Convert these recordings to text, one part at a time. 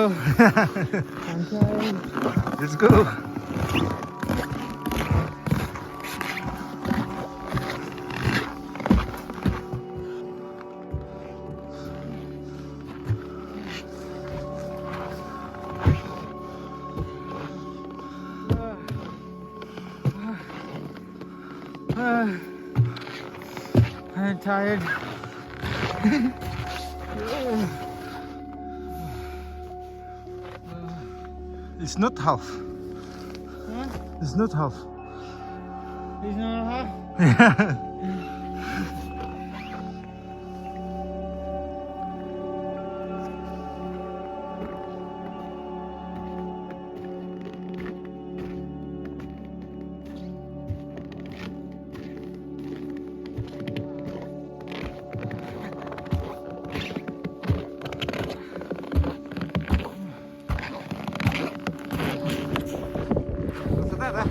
go. I'm tired. Let's go. I'm tired. It's not half. Huh? It's not half. It's not half? Красота, да?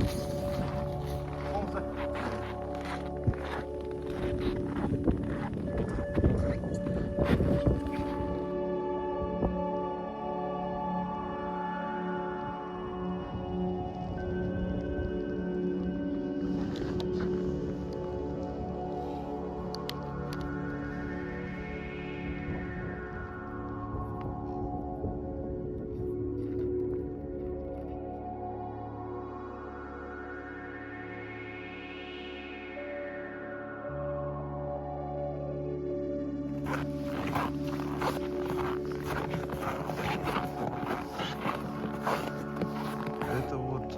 Это вот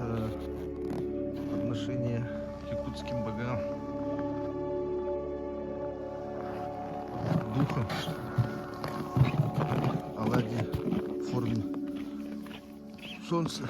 отношение к якутским богам. Духа. Оладьи в форме солнца.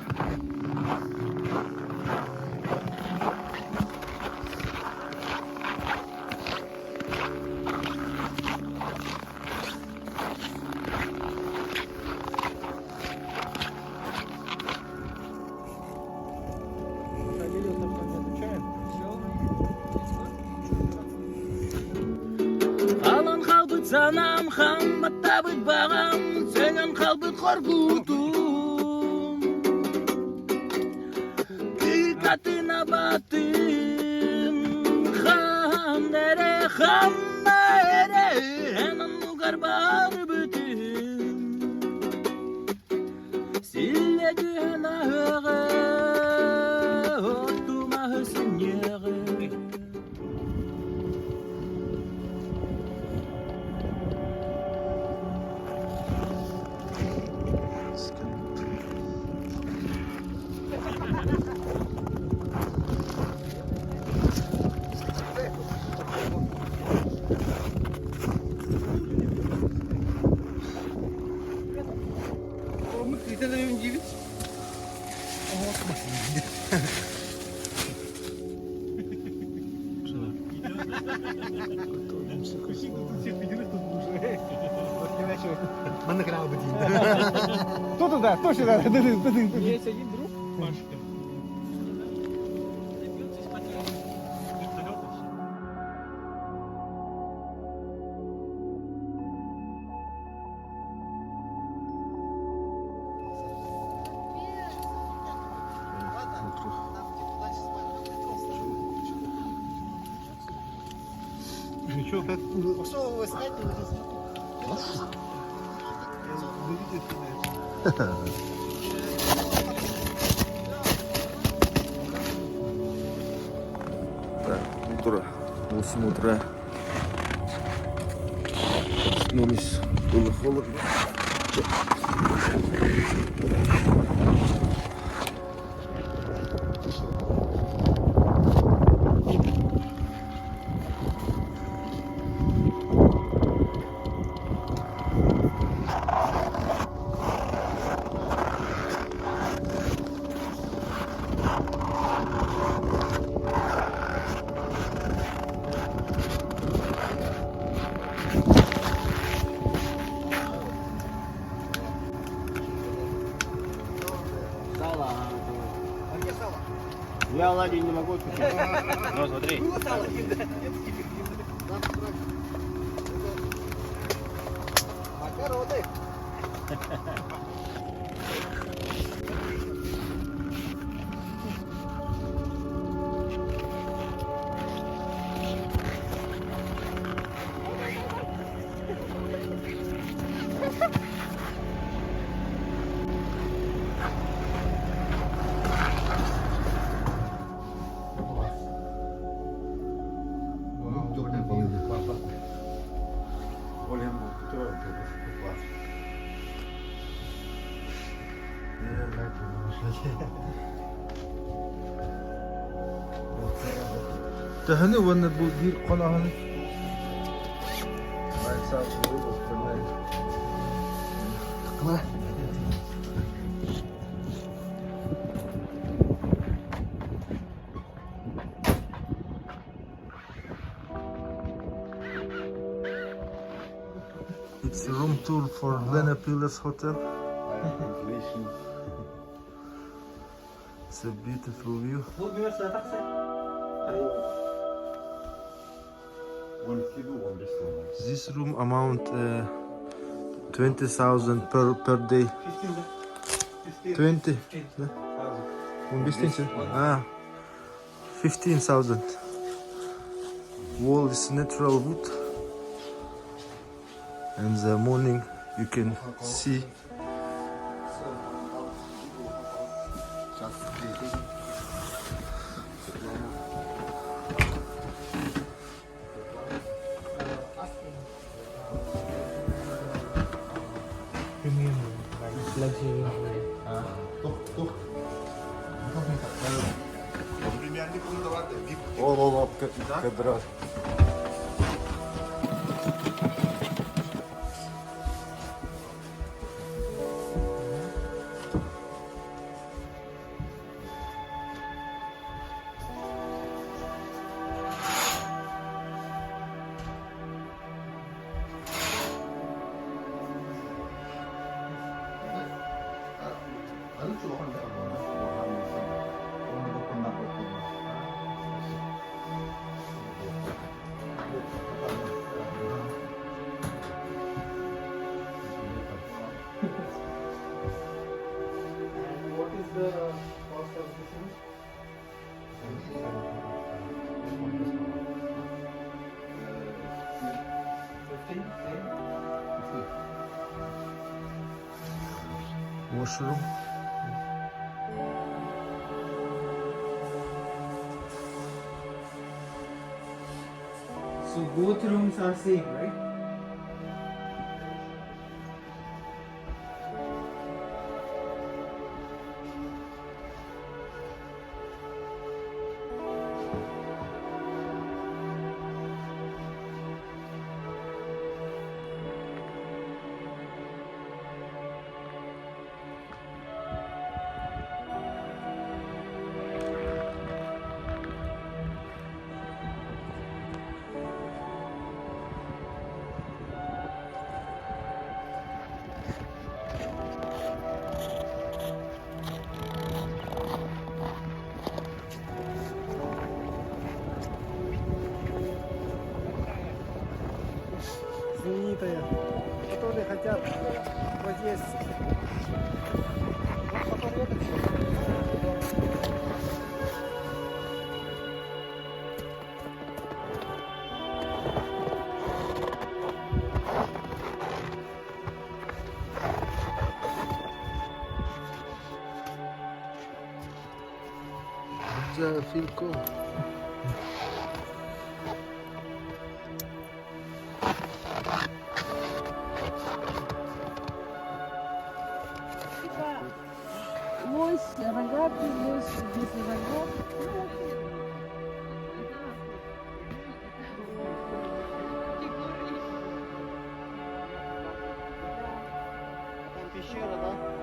Халан халбыт санам, хамматтабыт бағам, сенен қалбыт қорқутум. Тикатын абатын, хан эре, ханна эре, энан мугар бар бүтүн. Силле түһэн аһыҕы, оттумаһы сынньыаҕы. Кто туда? Кто сюда? Есть один друг, Машка. Ничего, как Так, утро, 8 утра. Проснулись, было холодно. Сало. Я оладьи не могу откусить. Ну, смотри. Төһөнү уонна бу биир хонооһун? 9,000 rubles per night. Такла. It's a room tour for Lena Palace Hotel. It's a beautiful view. This room amount 20,000 per day. 20. Да? 15 Ah, 15,000. Wall is natural wood. And the morning you can see. Premium room, like luxury room. О, квадрат. And what is the cost of this room? 15, same? Washroom. So both rooms are same, right? Знаменитая, которые хотят поесть. Ну, потом этот еще. The feel cool. Типа лось рогатый, лось без рогов. Ну, в общем, Там пещера, да?